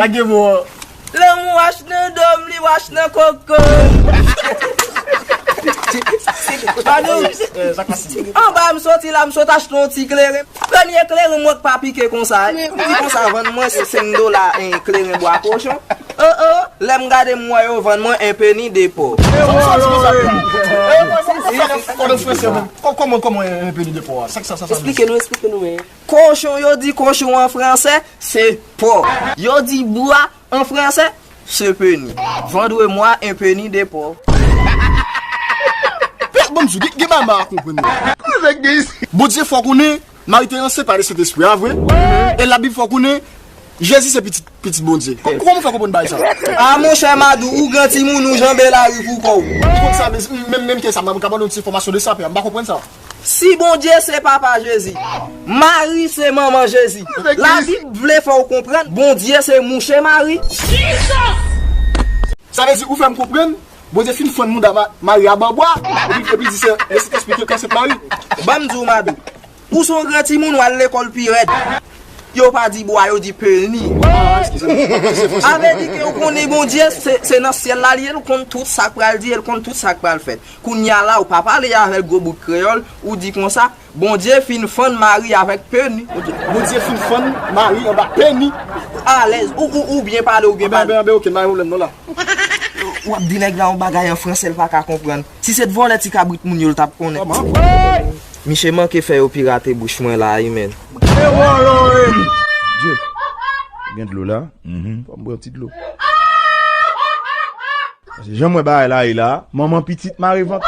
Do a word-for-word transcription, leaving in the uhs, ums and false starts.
Sa gen mo an. Lanmou wach nan do m, li wach nan koko. Padon. Anba m soti la, m sot achte yon ti kleren. Premye kleren m wè k pa pike konsa. M di konsa, vann mwen se senk dola, en kleren bwa kochon. Oh, oh, lè m gade m wè yo vann mwen en peni de pò. Kòman, kòman en peni de pò a? Sa k sa, sa, sa? Esplike nou, esplike nou, men. Kochon, yo di kochon an fransè, se pò. Yo di bwa an fransè, se peni. Vandremwa en peni de pò. Pè, bon, m di w, gen, gen bagay m pa konprann yo. Bondye fè w konnen, Mari te ansent pa Lesentespri a, vre? E Labib fè w konnen, Jezi se pitit, pitit Bondye. Kò-, kòman w fè konprann bagay sa? A, monchè Madou, ou gran timoun, ou janbe lari pou kò w. Ou konn sa, men, menm, menm ke sa, m ka ban nou ti enfòmasyon de sa, pè, m pa konprann sa. Si Bondye se papa Jezi, Mari se manman Jezi, Labib vle fè w konprann Bondye se mouche Mari. Sa vle di, ou fè m konprann, Bondye fin fann mouda Ma-, Mari a ban bwa, epi, epi di se Lesentespri ki ansent Mari. Ban m di w, Madou, ou se yon gran timoun, w al lekòl pi rèd. Yo pa di bwa, yo di peni. Sa vle di ke ou konnen Bondye, se, se nan syèl la li ye, l konn tout sa k pral di, l konn tout sa k pral fèt. Kounya la, ou pa pale avèk gwo bout kreyòl, ou di konsa, Bondye fin fann Mari avèk peni. Bondye fin fann Mari anba peni. Alèz, ou, ou, ou byen pale, ou byen pale. Anben, anben, anben, oke, m pa gen pwoblèm non la. W ap di nèg la yon bagay an fransè, l pa ka konprann. Si se t vòlè ti kabrit moun yo, l t ap konnen. Kòman? Misye manke fè yo pirate bouch mwen la, wi, menn. Dye, gen dlo la? Fò m bwè yon ti dlo. Paske jan m wè bagay la ye la, manman pitit mare vant.